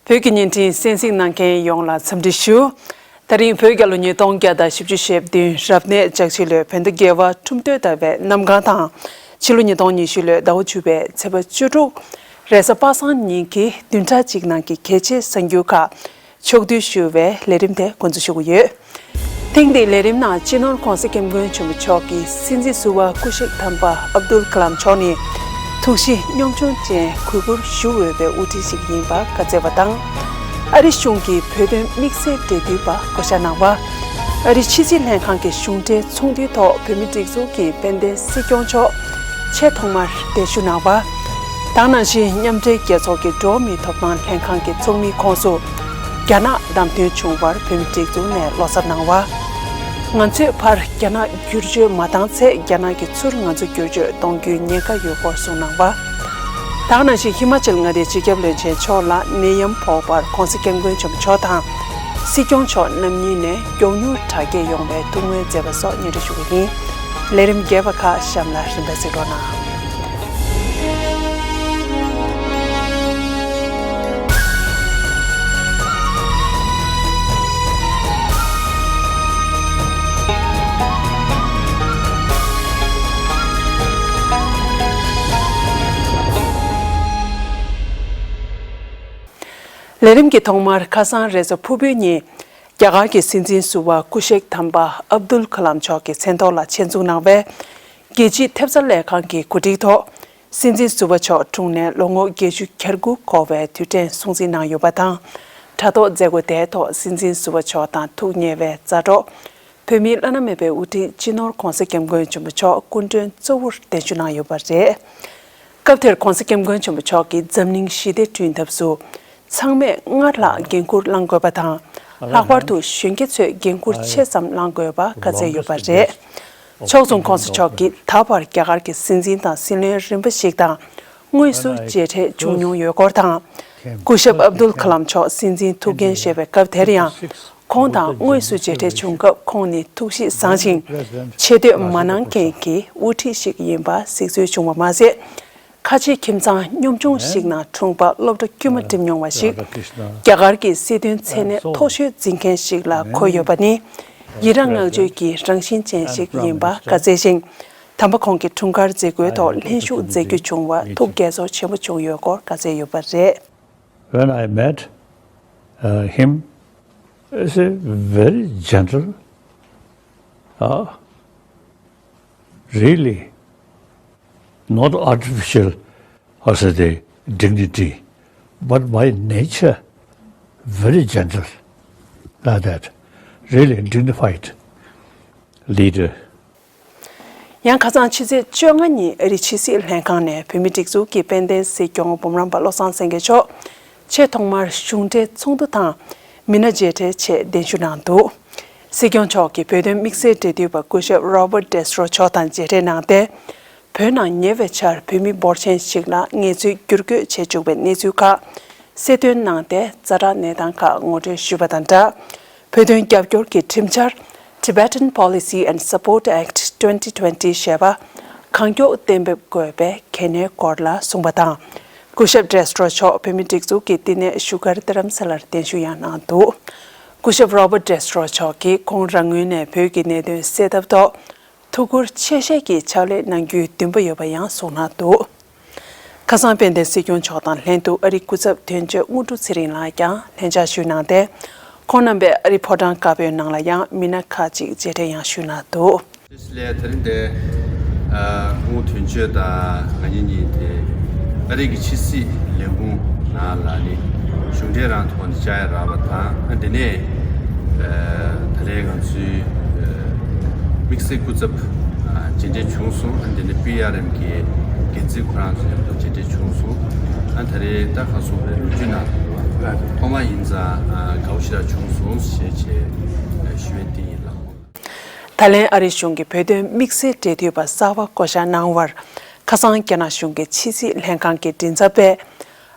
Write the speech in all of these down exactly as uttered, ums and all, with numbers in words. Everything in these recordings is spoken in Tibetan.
བོད་ཀྱི་བརྙན་འཕྲིན་གསན་གཟིགས་གནང་མཁན་ཡོངས་ལ་འཚམས་འདྲི་ཞུ། ད་རིང་བོད་རྒྱལ་ལོ་ཉིས་སྟོང་བརྒྱ་དང་བཞི་བཅུ་ཞེ་བདུན་རབ་གནས་ལྕགས་བྱི་ལོའི་བོད་ཟླ་བརྒྱད་པ་ཁྲུམས་སྟོད་ཟླ་བའི་གནམ་གང་དང་། ཕྱི་ལོ་ཉིས་སྟོང་ཉི་ཤུ་ལོའི་ཟླ་བ་བཅུ་པའི་ཚེས་པ་བཅུ་དྲུག་རེས་གཟའ་པ་སངས་ཉིན་གྱི་བདུན་ཕྲག་གཅིག་ནང་གི་གལ་ཆེའི་གསར་འགྱུར་ཁག་ཕྱོགས་བསྡུས་ཞུ་བའི་ལས་རིམ་དེ་འགོ་འཛུགས་ཞུ་གི་ཡོད། ཐེངས་འདིའི་ལས་རིམ་ནང་སྤྱི་ནོར་༸གོང་ས་༸སྐྱབས་མགོན་ཆེན་པོ་མཆོག་གིས་སྲིད་འཛིན་ཟུར་པ་སྐུ་ཞབས་དམ་པ་ཨབ་དུལ་ཀ་ལམ་མཆོག་ནི་ཐུགས་གཤིས་གཉོམ་ཆུང་ཅན་གུས་བཀུར་ཞུ་འོས་པའི་དབུ་ཁྲིད་ཞིག་ཡིན་པ་བཀའ་སྩལ་བ་དང་། ཨ་རི་གཞུང་གི་བོད་དོན་དམིགས་བསལ་འབྲེལ་མཐུད་པ་བསྐོ་བཞག་གནང་བ། ཨ་རི་ཕྱི་སྲིད་ལྷན་ཁང་གི་གཞུང་འབྲེལ་ཚོགས་འདུའི་ཐོག་བོད་མིའི་སྒྲིག་འཛུགས་ཀྱི་དཔལ་ལྡན་སྲིད་སྐྱོང་མཆོག་ཆེས་ཐོག་མར་གདན་ཞུ་གནང་བ། དེ་ནང་བཞིན་མཉམ་འབྲེལ་རྒྱལ་ཚོགས་ཀྱི་འགྲོ་བ་མིའི་ཐོབ་ཐང་ལྷན་ཁང་གི་ཚོགས་མིའི་ཁོངས་སུ་རྒྱ་ནག་བདམས་ཐོན་བྱུང་བར་བོད་མིའི་སྒྲིག་འཛུགས་ནས་བློ་འཚབ་གནང་བ། ང་ཚོས་ཕར་རྒྱ་ནག་བསྒྱུར་བཅོས་མ་བཏང་ཚེ་རྒྱ་ནག་གིས་ཚུར་ང་ཚོ་བསྒྱུར་བཅོས་གཏོང་རྒྱུའི་ཉེན་ཁ་ཡོད་སྐོར་གསུངས་གནང་བ། དེ་ནང་བཞིན་ཧི་མ་ཅལ་མངའ་སྡེའི་སྤྱི་ཁྱབ་བློན་ཆེན་མཆོག་ལ་ནད་ཡམས་ཕོག་པར་༸གོང་ས་༸སྐྱབས་མགོན་ཆེན་པོ་མཆོག་དང་། སྲིད་སྐྱོང་མཆོག་རྣམ་གཉིས་ནས་མགྱོགས་མྱུར་དྲག་སྐྱེད་ཡོང་བའི་ཐུགས་སྨོན་མཛད་པ་སོགས་སྙན་སྒྲོན་ཞུ་གི་ཡིན། ལས་རིམ་རྒྱས་པ་ཁག་གཤམ་ལ་རིམ་པས་གཟིགས་རོགས་གནང་། ལས་རིམ་གྱི་ཐོག་མར་ཁ་སང་རེས་གཟའ་ཕུར་བུའི་ཉིན། རྒྱ་གར་གྱི་སྲིད་འཛིན་ཟུར་པ་སྐུ་ཞབས་དམ་པ་ཨབ་དུལ་ཁ་ལམ་མཆོག་གི་མཚན་ཐོག་ལ་ཆེད་འཛུགས་གནང་བའི་རྒྱལ་སྤྱིའི་ཐེབས་རྩ་ལས་ཁང་གི་གོ་སྒྲིག་ཐོག་སྲིད་འཛིན་ཟུར་པ་མཆོག་འཁྲུངས་ནས་ལོ་ངོ་བརྒྱད་ཅུ་གྱ་དགུ་འཁོར་བའི་དུས་དྲན་སྲུང་བརྩི་གནང་ཡོད་པ་དང་། དྲ་ཐོག་མཛད་སྒོ་དེའི་ཐོག་སྲིད་འཛིན་ཟུར་པ་མཆོག་དང་ཐུགས་མཉེས་པའི་མཛའ་གྲོགས། བོད་མིའི་བླ་ན་མེད་པའི་དབུ་ཁྲིད་སྤྱི་ནོར་༸གོང་ས་༸སྐྱབས་མགོན་ཆེན་པོ་མཆོག་སྐུ་མགྲོན་གཙོ་བོར་གདན་ཞུ་གནང་ཡོད་པ་རེད། སྐབས་དེར་༸གོང་ས་༸སྐྱབས་མགོན་ཆེན་པོ་མཆོག་གིས་འཛམ་གླིང་ཞི་བདེ་བསྐྲུན་ཐབས་སུ། ཚང་མས་སྔར་ལྷག་འགན་འཁུར་བླང་དགོས་པ་དང་། ལྷག་པར་དུ་གཞོན་སྐྱེས་ཚོས་འགན་འཁུར་ཆེ་ཙམ་བླང་དགོས་པ་བཀའ་སྩལ་ཡོད་པ་རེད། ཕྱོགས་མཚུངས་༸གོང་ས་མཆོག་གིས་ད་བར་རྒྱ་གར་གྱི་སྲིད་འཛིན་དང་སྲིད་བློན་རིམ་པ་ཞིག་དང་དངོས་སུ་མཇལ་འཕྲད་བྱུང་མྱོང་ཡོད་སྐོར་དང་། སྐུ་ཞབས་ཨབ་དུལ་ཁ་ལམ་མཆོག་སྲིད་འཛིན་ཐུགས་འགན་བཞེས་པའི་སྐབས་དེར་ཡང་། ཁོང་དང་དངོས་སུ་མཇལ་འཕྲད་བྱུང་སྐབས་ཁོང་ནི་ཐུགས་གཤིས་བཟང་ཞིང་། ཆེ་བསྟོད་མ་གནང་མཁན་གྱི་དབུ་ཁྲིད་ཞིག་ཡིན་པ་གཟིགས་ཚུལ་བྱུང་བ་མ་ཟད། ཁ་ཆེའི་ཁྱིམ་ཚང་གཉོམ་ཆུང་ཞིག་ནང་འཁྲུངས་པ་སློབ་གྲྭ་དཀྱུས་མ་འགྲིམ་མྱོང་བ་ཞིག་རྒྱ་གར་གྱི་སྲིད་དོན་མཚན་གནས་མཐོ་ཤོས་འཛིན་མཁན་ཞིག་ལ་གོ་ཡོད་པ་ནི། ཡི་རངས་བསྔགས་བརྗོད་ཀྱི་རང་བཞིན་ཅན་ཞིག་ཡིན་པ་བཀའ་སྩལ་ཞིང་། དམ་པ་ཁོང་གི་འཁྲུངས་སྐར་མཛད་སྒོའི་ཐོག་ལྷན་ཞུགས་མཛད་རྒྱུ་བྱུང་བ་ཐུགས་དགྱེས་ཚོར་ཆེན་པོ་བྱུང་ཡོད་སྐོར་བཀའ་སྩལ་ཡོད་པ་རེད། When I met, uh, him, he's a very gentle, uh, really not artificial, I say, the dignity, but by nature, very gentle, like that, really dignified leader. ཡང་ཁ་སང་ཕྱི་ཚེས་བཅོ་ལྔ་ཉིན་ཨ་རིའི་ཕྱི་སྲིད་ལྷན་ཁང་ནས་བོད་མིའི་སྒྲིག་འཛུགས་ཀྱི་དཔལ་ལྡན་སྲིད་སྐྱོང་འབུམ་རམས་པ་བློ་བཟང་སེང་གེ་མཆོག་ཆེས་ཐོག་མར་གཞུང་འབྲེལ་ཚོགས་འདུ་དང་མི་སྣ་མཇལ་འཕྲད་ཆེད་གདན་ཞུ་གནང་འདུག་སྲིད་སྐྱོང་མཆོག་གིས་བོད་དོན་དམིགས་བསལ་འབྲེལ་མཐུད་པ་སྐུ་ཞབས་Robert Destro་མཆོག་དང་མཇལ་འཕྲད་གནང་སྟེ། བོད་ནང་ཉེ་བའི་ཆར་བོད་མི་འབོར་ཆེན་ཞིག་ལ་ངལ་རྩོལ་བསྒྱུར་བཀོད་བྱེད་བཅུག་པའི་གནས་ཚུལ་ཁག་གསལ་སྟོན་གནང་སྟེ། ཛ་དྲག་གནས་སྟངས་ཁག་ངོ་སྤྲོད་ཞུས་པ་དང་སྦྲགས། བོད་དོན་རྒྱབ་སྐྱོར་གྱི་ཁྲིམས་འཆར། Tibetan Policy and Support Act twenty twenty ཞེས་པ་གང་མགྱོགས་གཏན་འབེབས་དགོས་པའི་གལ་གནད་སྐོར་ལ་གསུངས་པ་དང་། སྐུ་ཞབས་Destro་མཆོག་བོད་མིའི་སྒྲིག་འཛུགས་ཀྱི་བསྟི་གནས་བཞུགས་སྒར་རྡ་རམ་ས་ལར་གདན་ཞུ་ཡང་གནང་འདུག་སྐུ་ཞབས་Robert Destro་མཆོག་གིས་ཁོང་རང་ངོས་ནས་བོད་ཀྱི་གནད་དོན་སེལ་ཐབས་ཐོག་ཐུགས་ཁུར་ཆེ་བཞེས་ཀྱིས་ཕྱག་ལས་གནང་རྒྱུའི་འདུན་པ་ཡོད་པ་ཡང་གསུངས་གནང་འདུག་ཁ་སང་དཔལ་ལྡན་སྲིད་སྐྱོང་མཆོག་དང་ལྷན་དུ་ཨ་རིའི་སྐུ་ཚབ་དོན་གཅོད་དངོས་གྲུབ་ཚེ་རིང་ལགས་ཀྱང་ལྷན་བཅར་ཞུས་གནང་སྟེ། ཁོང་རྣམ་པས་ཨ་རིའི་ཕོ་བྲང་དཀར་པོའི་ནང་ལ་ཡང་མི་སྣ་ཁག་ཅིག་མཇལ་འཕྲད་ཡང་ཞུས་གནང་འདུག་ལས་དེ་རིང་འདི་ཨ་སྐུ་ངོ་དོན་གཅོད་དང་ང་གཉིས་གཉིས་དེ་ཨ་རི་གི་ཕྱི་སྲིད་ལས་ཁུངས་ནང་ལ་ནི་གཞུང་འབྲེལ་རང་ཐོག་ནས་བཅར་ཡ་རག་པ་དང་། ཨ་འདི་ནས་ཨ་ད་རེས་ང་ཚོའི་ཨ་དམིགས་བསལ་སྐུ་ཚབ་ཨ་མཇལ་འཕྲད་བྱུང་སོང་། ཨ་འདི་ནས་པི་ཨར་ཨེམ་གི་འགན་འཛིན་ཁོ་རང་ཚོ་མཉམ་དུ་མཇལ་འཕྲད་བྱུང་སོང་། ཨ་ད་རེས་ད་ག་སོང་རེད། ལོ་རྒྱུས་ནང་ཐོག་མ་ཡིན་ཙང་ཨ་དགའ་བོ་ཞེ་དྲག་བྱུང་སོང་ཞེས་བྱས་ཞུ་ཡས་འདི་ཡིན་ལགས། ད་ལན་ཨ་རིའི་གཞུང་གིས་བོད་དོན་དམིགས་བསལ་འབྲེལ་མཐུད་པ་གསར་པ་བསྐོ་བཞག་གནང་བར། ཁ་སང་རྒྱ་ནག་གཞུང་གི་ཕྱི་སྲིད་ལྷན་ཁང་གི་མགྲིན་ཚབ་པས།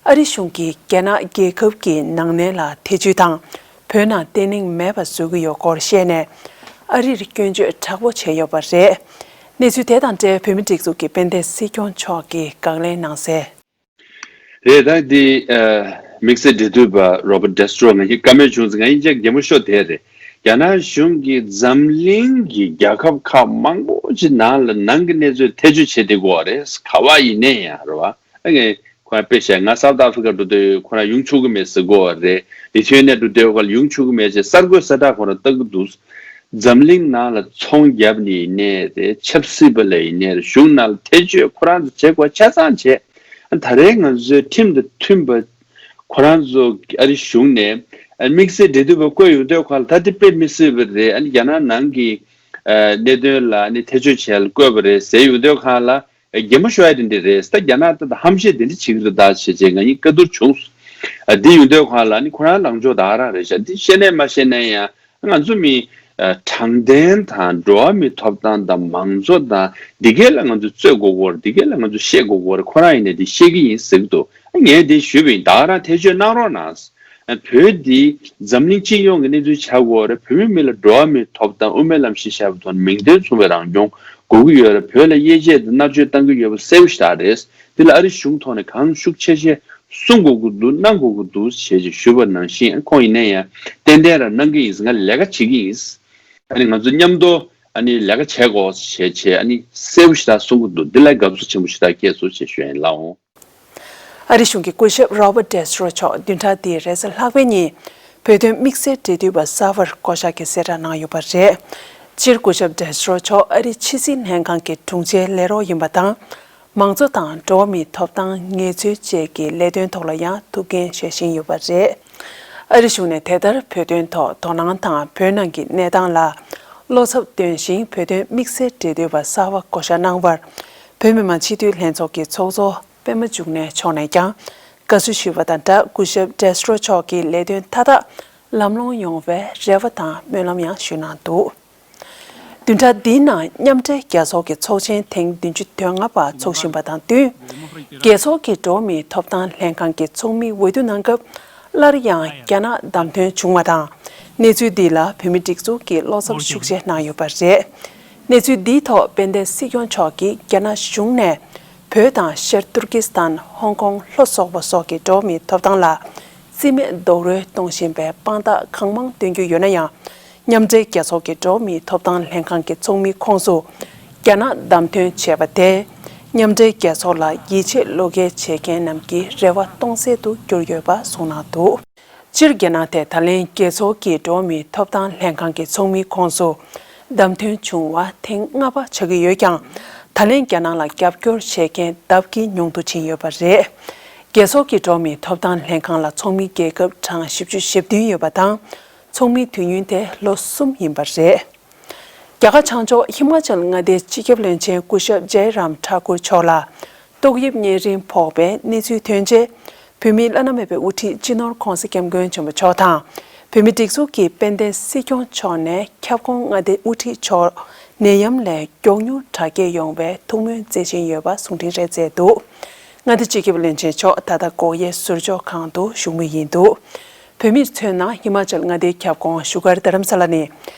ཨ་རི་གཞུང་གིས་རྒྱ་ནག་རྒྱལ་ཁབ་ཀྱི་ནང་གནས་ལ་ཐེ་ཇུས་དང་། བོད་ནང་བརྟན་ལྷིང་མེད་པ་བཟོ་གི་ཡོད་སྐོར་བཤད་ནས། ཨ་རིར་སྐྱོན་བརྗོད་དྲག་པོ་བྱས་ཡོད་པ་རེད། གནས་ཚུལ་དེ་དང་འབྲེལ་བོད་མིའི་སྒྲིག་འཛུགས་ཀྱི་དཔལ་ལྡན་སྲིད་སྐྱོང་མཆོག་གིས་དགག་ལན་གནང་གསལ། རེད། ད་འདི་ཨ་ དམིགས་བསལ་འབྲེལ་མཐུད་པ་Robert Destro ང་གཉིས་བཀའ་མོལ་བྱུང་ཙང་ང་གཉིས་ཅག་གད་མོ་ཤོར་བསྡད་རེད། རྒྱ་ནག་གཞུང་གིས་འཛམ་གླིང་གི་རྒྱལ་ཁབ་ཁག་མང་པོ་ཅིག་ནང་ལ་ནང་གི་གནས་ཚུལ་ཐེ་བྱུས་བྱེད་བསྡད་ཀྱི་ཡོད་རེད། ག་པར་ཡིན་ནའི་ཡང་རེད་བ། ཨ་ངས་ཁོ་རང་དཔེ་བཞག་ང་སའུ་ཐི་ཨ་ཧྥི་རི་ཀ་འགྲོ་དུས་ཁོ་རང་ཡོང་ཆོག་གི་མེད་ཟེར་གྱི་ཡོད་རེད། ལི་ཐུ་ཝེ་ནི་ཡ་འགྲོ་དུས་ཁོ་རང་ཡོང་ཆོག་གི་མེད་ཅེས་གསར་འགོད་གསལ་བསྒྲགས་ཁོ་རང་བཏང་གི་འདུག་འཛམ་གླིང་ནང་ལ་ཚོང་བརྒྱབ་ནས་ཡིན་ནའི་རེད། ཆབ་སྲིད་པ་ལ་ཡིན་ནའི་རེད། གཞུང་ནང་ལ་ཐེ་བྱུས་ཁོ་རང་ཚོ་བྱེད་དགོས་ཆ་ཚང་བྱས། ད་རེས་ང་ཚོའི་ཁྲིམས་དང་མཐུན་པ་ཁོ་རང་ཚོ་ཨ་རི་གཞུང་ནས་དམིགས་བསལ་འབྲེལ་མཐུད་པ་བསྐོས་ཡོང་དུས་གང་ལ་ད་དེ་དཔེ་མི་སྲིད་པ་རེད། ཨ་ནི་རྒྱ་ནག་ནང་གི་གནད་དོན་ལ་ཨ་ནི་ཐེ་བྱུས་བྱས་ལ་བསྐོས་པ་རེད་ཟེར་ཡོང་དུས་གང་ལ་གད་མོ་ཤོར་ཡ་དེ་འདྲ་རེད། ད་རྒྱ་ནག་ད་ཧམ་བཤད་དེ་འདྲ་བྱེད་ཀྱི་རེད་ད་བྱས་བྱས་ང་གཉིས་བཀའ་བསྡུར་བྱུང་། ཨ་འདི་ཡོང་དུས་གང་ལ་ཨ་ནི་ཁོ་རང་ལངས་ཕྱོགས་ད་ག་རང་རེད་ཤག་འདི་བཤད་ནའི་མ་བཤད་ནའི་ཡང་། ང་ཚོ་མི་དྲང་བདེན་དང་འགྲོ་བ་མིའི་ཐོབ་ཐང་དང་མང་གཙོ་དང་འདི་གས་ལ་ང་ཚོ་རྩོད་དགོས་ཀྱི་ཡོད་རེད། འདི་གས་ལ་ང་ཚོ་བཤད་དགོས་ཀྱི་ཡོད་རེད། ཁོ་རང་ཡིན་ནའི་འདི་བཤད་ཀྱི་ཡིན་ཟེར་གྱི་འདུག་ངས་འདི་ཞུས་པ་ཡིན། ད་ག་རང་ཐེ་བྱུས་གནང་རོགས་གནང་། བོད་འདི་འཛམ་གླིང་སྤྱི་ཡོངས་ཀྱི་གནས་ཚུལ་ཆགས་ཀྱི་ཡོད་རེད། བོད་མི་མི་ལ་འགྲོ་བ་མིའི་ཐོབ་ཐང་དབུ་མའི་ལམ་གཞི་བཞག་པའི་ཐོག་ནས་མིང་དོན་མཚུངས་པའི་རང་སྐྱོང་དགོས་ཀྱི་ཡོད་རེད། བོད་ལ་དབྱེ་འབྱེད་དང་མནར་གཅོད་བཏང་གི་ཡོད་པ་གསལ་པོ་ཞེ་དྲག་རེད། འདི་ལ་ཨ་རི་གཞུང་ཐོག་ནས་གང་ཤུགས་ཆེ་ཆེ་གསུང་དགོས་ཀྱི་འདུག་གནང་དགོས་ཀྱི་འདུག་ཞེས་ཞུས་པ་ནང་བཞིན་ཁོང་ཡིན་ན་ཡང་ཏན་ཏན་རང་གནང་གི་ཡིན། ང་ལས་ཀ་བྱེད་ཀྱི་ཡིན། ཨ་ནི་ང་ཚོ་མཉམ་དུ་ཨ་ནི་ལས་ཀ་བྱེད་དགོས་ཞེས་བྱས་ཨ་ནི་གསལ་པོ་ཞེ་དྲག་གསུང་གི་འདུག་འདི་ལ་དགའ་བསུ་ཆེན་པོ་ཞེ་དྲག་སྐྱེས་སོང་ཞེས་ཞུ་ཡིན་ལགས་འོང་། ཨ་རི་གཞུང་གི་སྐུ་ཞབས་Robert Destro མཆོག་བདུན་ཕྲག་འདིའི་རེས་གཟའ་ལྷག་པའི་ཉིན་བོད་དོན་དམིགས་བསལ་འབྲེལ་མཐུད་པ་གསར་པར་བསྐོ་གཞག་གི་གསལ་བསྒྲགས་གནང་ཡོད་པ་རེད། སྤྱིར་སྐུ་ཞབས་Destro མཆོག་ཨ་རི་ཕྱི་སྲིད་ལྷན་ཁང་གི་དྲུང་ཆེའི་ལས་རོགས་ཡིན་པ་དང་། མང་གཙོ་དང་འགྲོ་བ་མིའི་ཐོབ་ཐང་ངལ་རྩོལ་བཅས་ཀྱི་ལས་དོན་ཐོག་ལ་ཡང་ཐུགས་འགན་བཞེས་བཞིན་ཡོད་པ་རེད། ཨ་རི་གཞུང་ནས་དེ་ལྟར་བོད་དོན་ཐོག་དོ་སྣང་དང་བོད་ནང་གི་གནས་སྟངས་ལ་བློ་འཚབ་འདོན་བཞིན་བོད་དོན་དམིགས་བསལ་འབྲེལ་མཐུད་པ་གསར་པ་བསྐོ་གཞག་གནང་བར་བོད་མི་མང་སྤྱི་འཐུས་ལྷན་ཚོགས་ཀྱི་ཚོགས་གཙོ་པད་མ་འབྱུང་གནས་མཆོག་ནས་ཀྱང་དགའ་བསུ་ཞུས་པ་དང་སྦྲགས། སྐུ་ཞབས་Destro མཆོག་གི་ལས་དོན་མཐའ་དག་ལམ་ལྷོང་ཡོང་བའི་རེ་བ་དང་སྨོན་ལམ་ཡང་ཞུས་གནང་འདུག་བདུན་ཕྲག་འདིའི་ནང་མཉམ་འབྲེལ་རྒྱལ་ཚོགས་ཀྱི་ཚོགས་ཆེན་ཐེངས་བདུན་ཅུ་དོན་ལྔ་པ་འཚོགས་བཞིན་པ་དང་བསྟུན། རྒྱལ་ཚོགས་ཀྱི་འགྲོ་བ་མིའི་ཐོབ་ཐང་ལྷན་ཁང་གི་ཚོགས་མི་འོས་བསྡུ་གནང་སྐབས་སླར་ཡང་རྒྱ་ནག་བདམས་ཐོན་བྱུང་བ་དང་། གནས་ཚུལ་འདི་ལ་བོད་མིའི་སྒྲིག་འཛུགས་ཀྱིས་བློ་འཚབ་ཤུགས་ཆེ་གནང་ཡོད་པ་རེད། གནས་ཚུལ་འདིའི་ཐོག་དཔལ་ལྡན་སྲིད་སྐྱོང་མཆོག་གིས་རྒྱ་ནག་གཞུང་ནས་བོད་དང་ཤར་ཏུར་ཀི་སི་ཐན། ཧོང་ཀོང་ལྷོ་སོག་པོ་སོགས་ཀྱི་འགྲོ་བ་མིའི་ཐོབ་ཐང་ལ་རྩིས་མེད་རྡོག་རོལ་གཏོང་བཞིན་པའི་དཔང་རྟགས་གང་མང་སྟོན་རྒྱུ་ཡོད་ན་ཡང་། མཉམ་འབྲེལ་རྒྱལ་ཚོགས་ཀྱི་འགྲོ་བ་མིའི་ཐོབ་ཐང་ལྷན་ཁང་གི་ཚོགས་མིའི་ཁོངས་སུ་རྒྱ་ནག་བདམས་ཐོན་བྱས་པ་དེས་མཉམ་འབྲེལ་རྒྱལ་ཚོགས་ལ་ཡིད་ཆེས་བློ་འགེལ་བྱེད་མཁན་རྣམས་ཀྱི་རེ་བ་སྟོང་ཟད་དུ་གྱུར་ཡོད་པ་གསུངས་གནང་འདུག་སྤྱིར་རྒྱ་ནག་དེ་ད་ལན་རྒྱལ་ཚོགས་ཀྱི་འགྲོ་བ་མིའི་ཐོབ་ཐང་ལྷན་ཁང་གི་ཚོགས་མིའི་ཁོངས་སུ་བདམས་ཐོན་བྱུང་བ་ཐེངས་ལྔ་པ་ཆགས་ཀྱི་ཡོད་ཀྱང་། ད་ལན་རྒྱ་ནག་ལ་རྒྱབ་སྐྱོར་བྱེད་མཁན་ལྡབ་ཀྱིས་ཉུང་དུ་ཕྱིན་ཡོད་པ་རེད། རྒྱལ་ཚོགས་ཀྱི་འགྲོ་བ་མིའི་ཐོབ་ཐང་ལྷན་ཁང་ལ་ཚོགས་མི་རྒྱལ་ཁབ་གྲངས་བཞི་བཅུ་ཞེ་བདུན་ཡོད་པ་དང་། ཚོགས་མིའི་དུས་ཡུན་དེ་ལོ་གསུམ་ཡིན་པ་རེད། རྒྱ་གར་བྱང་ཕྱོགས་ཧི་མ་ཅལ་མངའ་སྡེའི་སྤྱི་ཁྱབ་བློན་ཆེན་སྐུ་ཞབས་ཇའི་རམ་ཐཱ་ཀུར་མཆོག་ལ་ཏོག་དབྱིབས་གཉན་རིམས་ཕོག་པའི་གནས་ཚུལ་ཐོན་རྗེས། བོད་མིའི་བླ་ན་མེད་པའི་དབུ་ཁྲིད་སྤྱི་ནོར་༧གོང་ས་༧སྐྱབས་མགོན་ཆེན་པོ་མཆོག་དང་། བོད་མིའི་སྒྲིག་འཛུགས་ཀྱི་དཔལ་ལྡན་སྲིད་སྐྱོང་མཆོག་ནས་ཁྱབ་ཁོངས་མངའ་སྡེའི་དབུ་ཁྲིད་མཆོག་ནད་ཡམས་ལས་མགྱོགས་མྱུར་དྲག་སྐྱེད་ཡོང་བའི་ཐུགས་སྨོན་མཛད་བཞིན་ཡོད་པ་གསུང་འཕྲིན་རེ་མཛད་འདུག་མངའ་སྡེ་སྤྱི་ཁྱབ་བློན་ཆེན་མཆོག་ད་ལྟ་སྒོག་ཡའི་ཟུར་འཇོག་ཁང་དུ་བཞུགས་མུས་ཡིན་འདུག་བོད་མིར་མཚོན་ན། ཧི་མ་ཅལ་མངའ་སྡེའི་ཁྱབ་ཁོངས་བཞུགས་སྒར་རྡ་རམ་ས་ལ་ནི།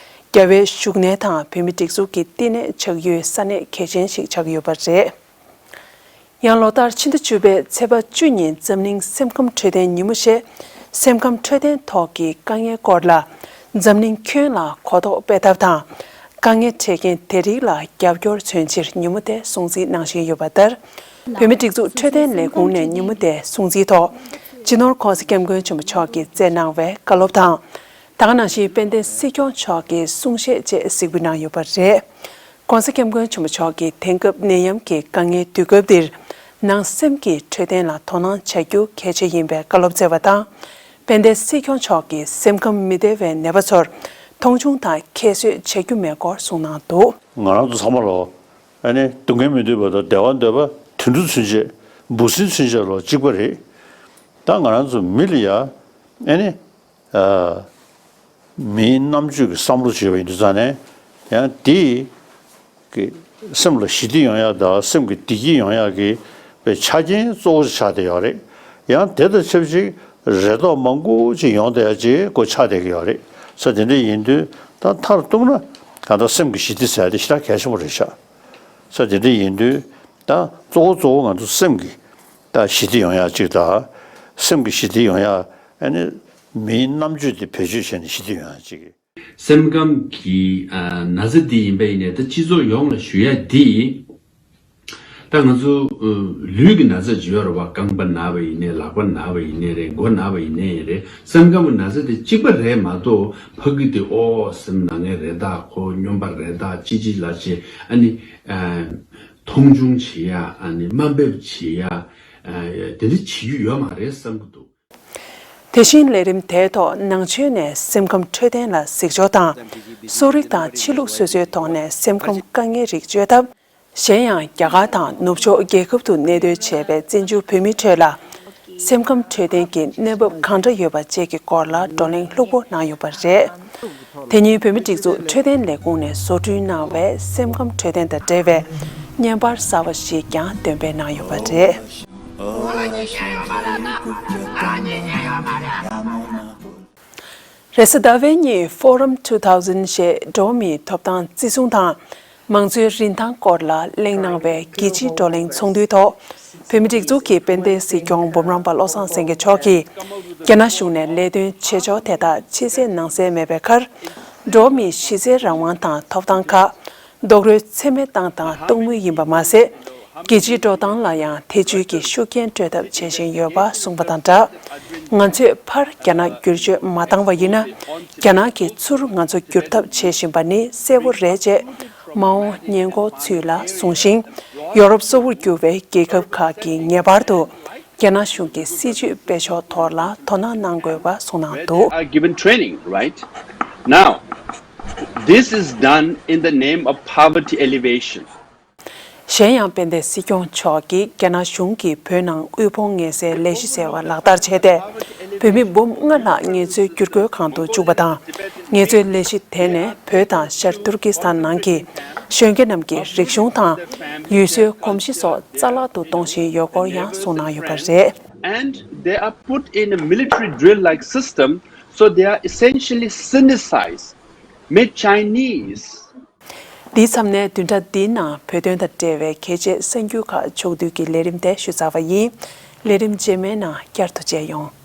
རྒྱ་བལ་བཞུགས་གནས་དང་བོད་མིའི་སྒྲིག་འཛུགས་ཀྱི་བསྟི་གནས་ཆགས་ཡུལ་ས་གནས་གལ་ཆེན་ཞིག་ཆགས་ཡོད་པ་རེད། ཡང་ལོ་ལྟར་ཕྱི་ཟླ་བཅུ་པའི་ཚེས་པ་བཅུ་ཉིན་འཛམ་གླིང་སེམས་ཁམས་འཕྲོད་བསྟེན་ཉིན་མོ་ཞེས་སེམས་ཁམས་འཕྲོད་བསྟེན་ཐོག་གི་དཀའ་ངལ་སྐོར་ལ་འཛམ་གླིང་ཁྱོན་ལ་གོ་རྟོགས་སྤེལ་ཐབས་དང་། དཀའ་ངལ་འཕྲད་མཁན་དེ་རིགས་ལ་རྒྱབ་སྐྱོར་མཚོན་ཕྱིར་ཉིན་མོ་དེ་སྲུང་བརྩི་གནང་བཞིན་ཡོད་པ་ལྟར། བོད་མིའི་སྒྲིག་འཛུགས་འཕྲོད་བསྟེན་ལས་ཁུངས་ནས་ཉིན་མོ་དེ་སྲུང་བརྩིའི་ཐོག་སྤྱི་ནོར་༧གོང་ས་༧སྐྱབས་མགོན་ཆེན་པོ་མཆོག་གིས་བསྩལ་གནང་བའི་བཀའ་སློབ་དང་། ད་ག་ནང་བཞིན་དཔལ་ལྡན་སྲིད་སྐྱོང་མཆོག་གི་གསུང་བཤད་བཅས་གཟིགས་འབུལ་གནང་ཡོད་པ་རེད། ༧གོང་ས་༧སྐྱབས་མགོན་ཆེན་པོ་མཆོག་གིས་དེང་སྐབས་ནད་ཡམས་ཀྱི་དཀའ་ངལ་དུས་སྐབས་འདིར་ནང་སེམས་ཀྱི་འཕྲོད་བསྟེན་ལ་དོ་སྣང་བྱ་རྒྱུ་གལ་ཆེ་ཡིན་པའི་བཀའ་སློབ་སྩལ་བ་དང་། དཔལ་ལྡན་སྲིད་སྐྱོང་མཆོག་གིས་སེམས་ཁམས་མི་བདེ་བའི་ནད་པ་ཚོར་མཐོང་ཆུང་དང་ཁྱད་གསོད་བྱ་རྒྱུ་མེད་སྐོར་གསུངས་གནང་འདུག་ང་རང་ཚོ་ཚང་མ་ལོ། ཨ་ནི་སྡུག་བསྔལ་མི་འདོད་པ་དང་བདེ་བ་འདོད་པ། དུད་འགྲོ་ཚུན་ཆད། འབུ་སྲིན་ཚུན་ཆད་ལོ་གཅིག་པ་རེད། ད་ང་རང་ཚོ་མི་ལ་ཡ། ཨ་ནི། ཨ། མིའི་རྣམ་དཔྱོད་ཀྱི་བསམ་བློ་བྱས་པ་ཡིན་དུས་ཙང་ནས་ཡང་དེ་གི་སེམས་ལ་ཞི་བདེ་ཡོང་ཡག་དང་སེམས་ཀྱི་བདེ་སྐྱིད་ཡོང་ཡག་གི་པའི་ཆ་རྐྱེན་གཙོ་བོ་ཆགས་བསྡད་ཡོད་རེད། ཡང་དེ་དང་ཆབས་ཅིག་རེ་དོགས་མང་པོ་ཅིག་ཡོང་བསྡད་ཡག་ཅིག་གོ་ཆགས་བསྡད་ཀྱི་ཡོད་རེད། ས་དེ་འདྲ་ཡིན་དུས་ད་མཐར་གཏུགས་ན་གང་ལྟར་སེམས་ཀྱི་ཞི་བདེ་ཟེར་ཡག་དེ་ཞེ་དྲག་གལ་ཆེན་པོ་རེད་ཤག་ས་དེ་འདྲ་ཡིན་དུས་ད་གཙོ་བོ་གཙོ་བོ་ང་ཚོ་སེམས་ཀྱི་ད་ཞི་བདེ་ཡོང་ཡག་ཅིག་དང་ སེམས་ཀྱི་ཞི་བདེ་ཡོང་ཡ། ཨ་ནི་མིའི་རྣམ་དཔྱོད་དེ་བེད་སྤྱོད་བྱས་ནས་ཞི་བདེ་ཡོང་ཡ་གཅིག་གི། སེམས་ཁམས་ཀྱི་ཨ་ན་ཚ་འདི་ཡིན་པ་ཡིན་ནའི་ད་སྤྱི་ཚོགས་ཡོངས་ལ་ཞུ་ཡ་འདི། ད་ང་ཚོ་ཨ་ལུས་ཀྱི་ན་ཚ་ཅིག་ཡོད་རེད་བ། རྐང་པ་ན་བ་ཡིན་ནའི་ལག་པ་ན་བ་ཡིན་ནའི་རེད། མགོ་ན་བ་ཡིན་ནའི་རེད། སེམས་ཁམས་ཀྱི་ན་ཚ་དེ་གཅིག་པ་རེད་མ་གཏོགས་ཕ་གི་དེ་ཨོ་སེམས་ན་ངེས་རེད་ད། ཁོ་སྨྱོན་པ་རེད་ད། ཅི་ཅི་ལ་ཅི་ཨ་ནི་ཨ་མཐོང་ཆུང་བྱེད་ཡ། ཨ་ནི་དམའ་འབེབས་བྱེད་ཡ། ཨ་དེ་འདྲ་བྱེད་རྒྱུ་ཡོད་མ་རེད་བསམ་གྱི་འདུག། དེ་བཞིན་ལས་རིམ་དེའི་ཐོག་ནང་ཆོས་ནས་སེམས་ཁམས་འཕྲོད་བསྟེན་ལ་གཟིགས་སྐྱོར་དང་། གསོ་རིག་དང་ཕྱི་ལུགས་སོ་སོའི་ཐོག་ནས་སེམས་ཁམས་དཀའ་ངལ་རིགས་བཅོས་ཐབས། གཞན་ཡང་རྒྱ་གར་དང་ནུབ་ཕྱོགས་རྒྱལ་ཁབ་ཏུ་གནས་སྡོད་བྱས་པའི་བཙན་བྱོལ་བོད་མིའི་ཁྲོད་ལ་སེམས་ཁམས་འཕྲོད་བསྟེན་གྱི་གནས་བབ་གང་འདྲ་ཡོད་པ་བཅས་ཀྱི་སྐོར་ལ་བགྲོ་གླེང་ལྷུག་པོ་གནང་ཡོད་པ་རེད། དེ་ཉིན་བོད་མིའི་སྒྲིག་འཛུགས་འཕྲོད་བསྟེན་ལས་ཁུངས་ནས་བཟོ་སྐྲུན་གནང་བའི་སེམས་ཁམས་འཕྲོད་བསྟེན་དང་འབྲེལ་བའི་བརྙན་པར་གསར་བ་ཞིག་ཀྱང་འདོན་སྤེལ་གནང་ཡོད་པ་རེད། རེས་གཟའ་ཟླ་བའི་ཉིན་Forum two thousand ཞེས་འགྲོ་བ་མིའི་ཐོབ་ཐང་བརྩི་སྲུང་དང་མང་གཙོའི་རིན་ཐང་སྐོར་ལ་གླེང་གནང་བའི་རྒྱལ་སྤྱིའི་བགྲོ་གླེང་ཚོགས་འདུའི་ཐོག་བོད་མིའི་སྒྲིག་འཛུགས་ཀྱི་དཔལ་ལྡན་སྲིད་སྐྱོང་འབུམ་རམས་པ་བློ་བཟང་སེང་གེ་མཆོག་གིས་རྒྱ་ནག་གཞུང་ནས་ལས་དོན་བྱེད་ཕྱོགས་དེ་དག་ཕྱི་གསལ་ནང་གསལ་མེད་པའི་ཁར་འགྲོ་བ་མིའི་གཞི་རྩའི་རང་དབང་དང་ཐོབ་ཐང་ཁག་རྡོག་རོལ་ཚད་མེད་བཏང་དང་གཏོང་མུས་ཡིན་པ་མ་ཟད། རྒྱལ་སྤྱིའི་འགྲོ་སྟངས་ལ་ཡང་ཐེ་བྱུས་ཀྱི་ཤུགས་རྐྱེན་སྤྲོད་ཐབས་བྱེད་བཞིན་ཡོད་པ་གསུངས་པ་དང་སྦྲགས། ང་ཚོས་ཕར་རྒྱ་ནག་བསྒྱུར་བཅོས་མ་བཏང་བ་ཡིན་ན། རྒྱ་ནག་གིས་ཚུར་ང་ཚོ་བསྒྱུར་ཐབས་བྱེད་བཞིན་པ་ནི་གསལ་པོ་རེད་ཅེས་མ་འོངས་ཉེན་འགོག་ཚུལ་ལ་གསུངས་ཤིང་། ཡོ་རོབ་གཙོ་བོར་གྱུར་པའི་རྒྱལ་ཁབ་ཁག་གིས་ངེས་པར་དུ་རྒྱ་ནག་གཞུང་གི་སྲིད་བྱུས་སྤེལ་ཕྱོགས་ཐོག་ལ་དོ་སྣང་གནང་དགོས་པ་གསུངས་གནང་འདུག། Are given training, right? Now, this is done in the name of poverty alleviation. གཞན་ཡང་དཔལ་ལྡན་སྲིད་སྐྱོང་མཆོག་གིས་རྒྱ་ནག་གཞུང་གིས་བོད་ནང་དབུལ་ཕོངས་ངལ་སེལ་ལས་གཞི་ཟེར་བ་ལག་བསྟར་བྱས་ཏེ། བོད་མི་འབུམ་ལྔ་ལྷག་ངལ་རྩོལ་བསྒྱུར་བཀོད་ཁང་དུ་བཅུག་པ་དང་། ངལ་རྩོལ་ལས་གཞི་དེ་ནས་བོད་དང་ཤར་ཏུར་ཀི་སི་ཐན་ནང་གི་གཞོན་སྐྱེས་རྣམས་ཀྱི་རིག་གཞུང་དང་ཡུལ་སྲོལ་གོམས་གཤིས་སོགས་རྩ་བརླག་ཏུ་གཏོང་བཞིན་ཡོད་སྐོར་ཡང་གསུངས་གནང་ཡོད་པ་རེད། And they are put in a military drill like system, so they are essentially Sinicized, made Chinese. འདིའི་མཚམས་ནས་བདུན་ཕྲག་འདིའི་ནང་བོད་དོན་དང་འབྲེལ་བའི་གལ་ཆེའི་གསར་འགྱུར་ཁག་ཕྱོགས་བསྡུས་ཀྱི་ལས་རིམ་དེ་ཞུས་ཚར་བ་ཡིན། ལས་རིམ་རྗེས་མའི་ནང་བསྐྱར་དུ་མཇལ་ཡོང་།